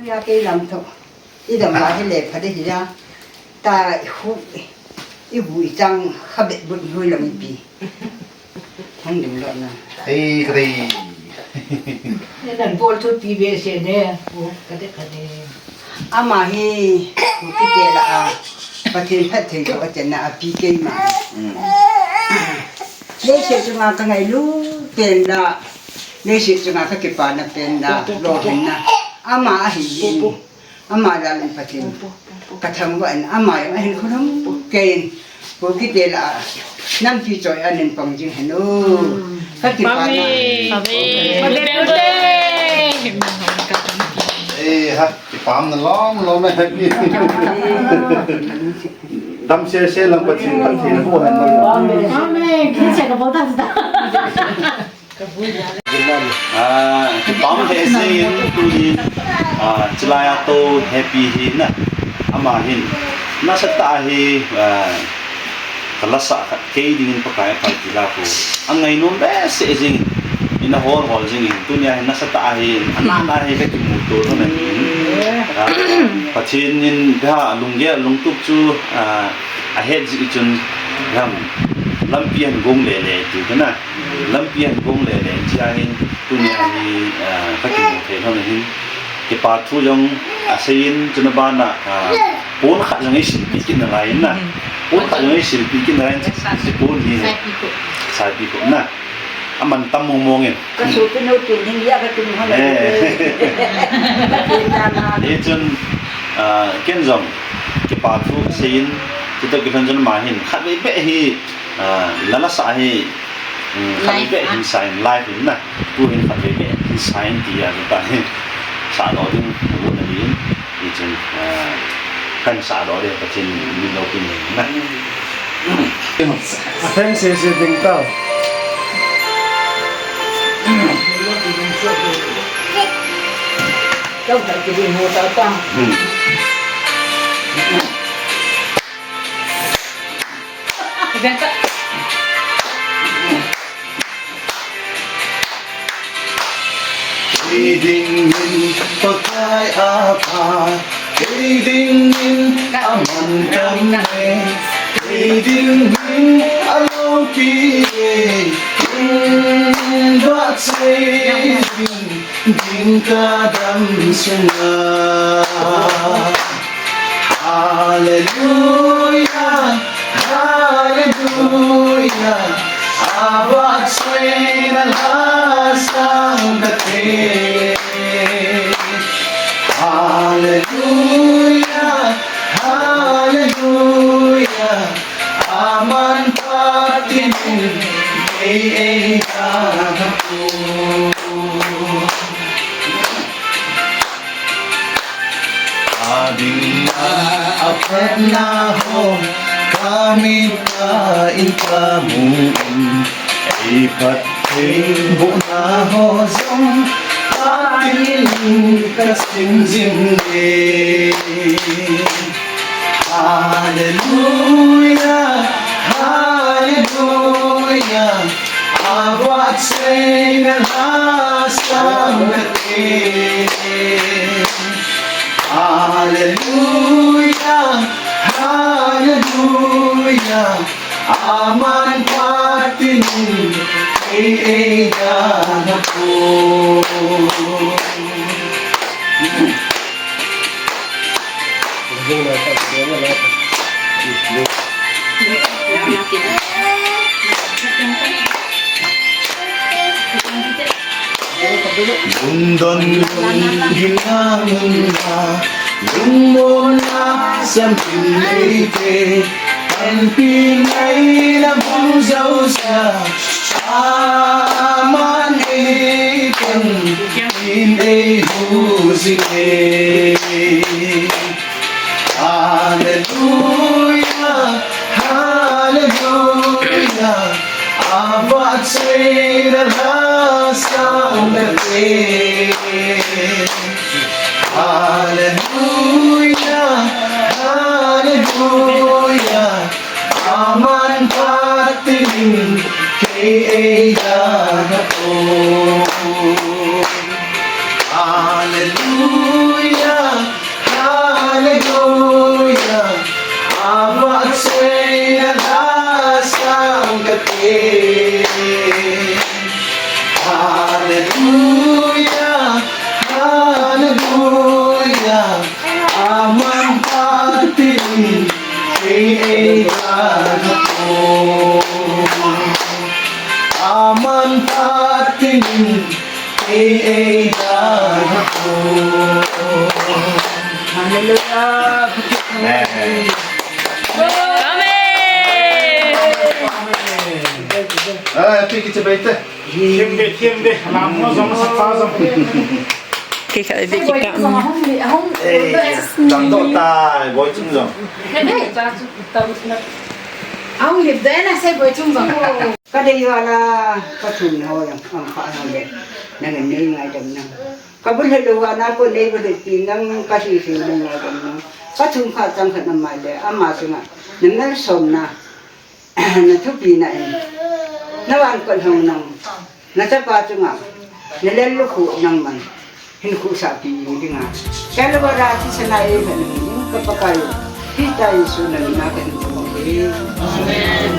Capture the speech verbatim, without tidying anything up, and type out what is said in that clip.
Ya kei lam tho. I dam la hi le pha de hi ya. Ta i hu, i hu i chang kha bet but hui lam i pi. Thang ding lo na. Ei, ka dei. Nan bol thupi behseh ne. O, ka de, ka de. Ama hi, u kiti la a. Pathen phatthei chu a chenna a pi kei ma. Mm. Leiset chunga ka ngailu pen la. Leiset chunga ka kipana pen la. Lo pen na. Ama a hi. Ama jal in Pathen ka thangvah in, ama jong ahin khonung kei in, Pu Kitel a nampi choi a nin pang jing hen o. Ka kipana. Amen. Amen. Eh, ha, kipamna lom lom e, happy. Dam se se lang Pathen, Pathen bu hen. Amen. Amen. Kiche ka bol ta ta. Ah, kipah behseh in tuni, ah, chilai a tou Happy hi na, ama hin nasatah a hi, ah, ka lasa khat kei dingin Pakai a phalbi la ko. A ngainom behseh jing in, ina hol hol jing in, tuni a hin nasatah a hi, ana na hi ka kimuto na hin. Ah, Pathen in bia lunggel lungtup chu, ah, a het jeh chun, lam, lampi a hin gong le le ti ka na. Lampi a hin gong le le, chia hin, tunia hi, ah, ka kimu thei lhon hin, kipa thu jong asei in, chuna bana, ah, pon khat jong eisilpi kit nalai in na. Pon khat jong eisilpi kit nalai in, chi, chi pon hi. Saipi ko. Saipi ko na. Aman tam mong mong in. Ka sopi nu tin hin ya ka tin hon. Eh. Hichun, ah, ken jong, kipa thu asei in, chutoh kilhon chun ama hin, khatvei beh hi, Ah, na lasa hi, mm, khatvei beh hin sa in live in na. Tu hin khatvei beh hin sa in ti a, tu ta hin. Sa doh ding, bu na ding. Hichun, ah, kan sa doh ding, Pathen min loupina na. Ahem sese ding tao. Kau tak kiri mo tao tao. Hmm. Kei dingin Pakai a pha, kei dingin aman tam e, kei dingin aloupi e, kei vachei ding, ding ka dam sunga. Hallelujah, hallelujah. Avahchoina la sang kate. Hallelujah, hallelujah. Aman phatinin ei ei ta ko. Ading a aphatna ho, kamit a in kamu in, ei phattheibohna ho jong, atin kasim jing e. Hallelujah, hallelujah. Avahchoina la sang kate. Hallelujah, hallelujah. Aman phatinin ei ei ta ko. Lungdon lunghinna munna, lungmonna sampin eite, panpina eina bang jousea, aman ei panpin ei hu jing e. Hallelujah, hallelujah. Avahchoina la sang kate. Hallelujah, hallelujah. Aman phatinin ei ei ta ko. Hallelujah. Amen. Ah, pi kiche baite. Thim de, thim de. Lam mo jong sa pa jong. Kikha de kikha. Eh, dang to tai, boi chung jong. Ahung lip de na se boi chung jong. Ka dei uva la, ka thum ho jong, am kha ho le. Nang nei ngaidam nang. Ka bul he lou uva na ko nei bul he ti nang ka si si nei ngaidam nang. Ka thum kha chang khat na mai le, ama sunga. Na mel som na. Na thupi na in. Na van kon hong nang. Na chapa chunga. Na lel lu khu nang man. Hin khu sa pi ding dinga. Ka lu ba ra si sa na e ka nang. Ka Pakai. Hi ta Jesu na na ka hin khu. Amen.